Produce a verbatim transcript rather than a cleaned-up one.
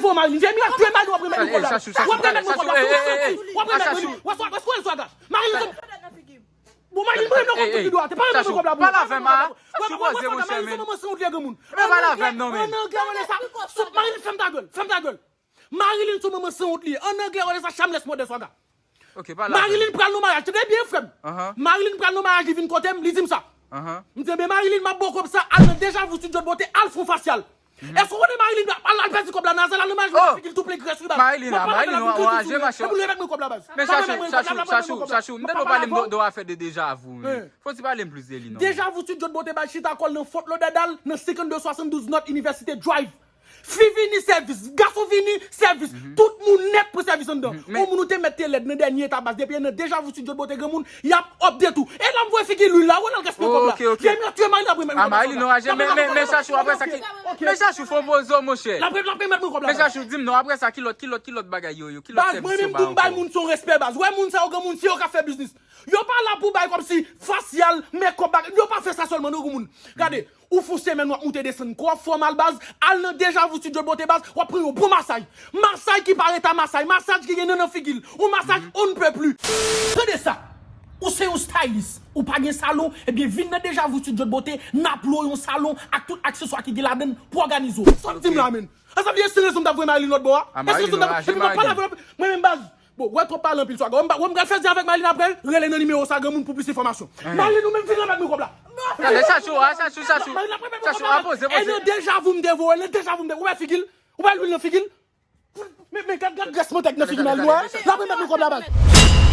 Fò Marilyn, vye mirak, touye Marilyn, w ap remèt mwen kòb la. W ap remèt mwen kòb la, w ap remèt mwen. W ap remèt mwen. W ap remèt mwen. Bon, Marilyn, mwen menm nan kòb ki dwa, te pa remèt mwen kòb la, bro. Marilyn se manman sanwont li, granmoun. An anglè, w rele sa, Marilyn, fèm ta gèl, fèm ta gèl. Marilyn se manman sanwont li. An anglè, w rele sa shameless mother swaga. Marilyn pral nan maryaj, tande byen, frè m. Marilyn pral nan maryaj, li vin kote m, li di m sa. M di, "Ebyen, Marilyn, m ap ba w kòb sa, al nan Deja Vu Studio de Beauté, al fè yon fasyal." Èske w konnen Marilyn al, al pèdi kòb la nan zèl, al nan maryaj, mwen figi l tou plen grès, wi, baz. Marilyn, Marilyn, w anraje, machè. Epi l remèt mwen kòb la, baz. Men Chachou, Chachou, Chachou, m te dwe pale m de afè de Deja Vu, wi. Fò w ti pale m plis de li, non. Deja Vu Studio de Beauté, baz, chita kò l nan Fort Lauderdale, nan senkannde swasanndouz North University Drive. Fi vini sèvis, gason vini sèvis, tout moun nèt pran sèvis anndan. On moun ou te mèt te lèd nan dènye eta, baz, depi nan Deja Vu Studio de Beauté, granmoun, y ap update ou. E la m voye figi lwil la, wè l al gaspiye kòb la. Vye mirak, touye Marilyn, ap remèt mwen kòb la. Marilyn, non, men, men, men Chachou, apre sa ki, men Chachou, fè yon poze, monchè. L ap remèt mwen kòb la. Men Chachou, di m non, apre sa, ki lòt, ki lòt, ki lòt bagay yo, yo, ki lòt sèvis yo ba ankò? Baz, mwen menm tou m bay moun se yon respè, baz. Wè moun sa yo, granmoun, se yo k ap fè biznis. Yo pa la pou bay kòmsi fasyal, mekòp, bagay. Yo pa fè sa sèlman, non, granmoun. Gade, ou fè yon semèn w ap moute desann, kò w ap fè w mal, baz, al nan Deja Vu Studio de Beauté, baz, w ap pran yon bon masaj. Masaj ki pa reta masaj, masaj ki gen nannan figi l, yon masaj on ne peut plus. Tande sa, ou se yon stylist, ou pa gen salon, ebyen vin nan Deja Vu Studio de Beauté, n ap lwe yon salon ak tout akseswa ki gen ladan l pou òganize w. Sa w di m la, menm. An sa vle di se rezon m t ap voye Marilyn lòt bò a? Èske rezon m t ap, epi m ap pale avè l, mwen menm, baz. Bon, wè twòp pale anpil swaga. Wè m pral fè di avèk Marilyn apre, rele nan nimewo sa, granmoun, pou plis enfòmasyon. Marilyn, ou menm vin remèt mwen kòb la. Tande, Chachou, a, Chachou, Chachou. Marilyn ap remèt mwen kòb la, baz. E nan Deja Vu m te voye, nan Deja Vu m te, ou wè figi l? Ou wè lwil nan figi l? Men, men gad, gad grès mantèg nan figi Marilyn, wè. L ap remèt mwen kòb la, baz.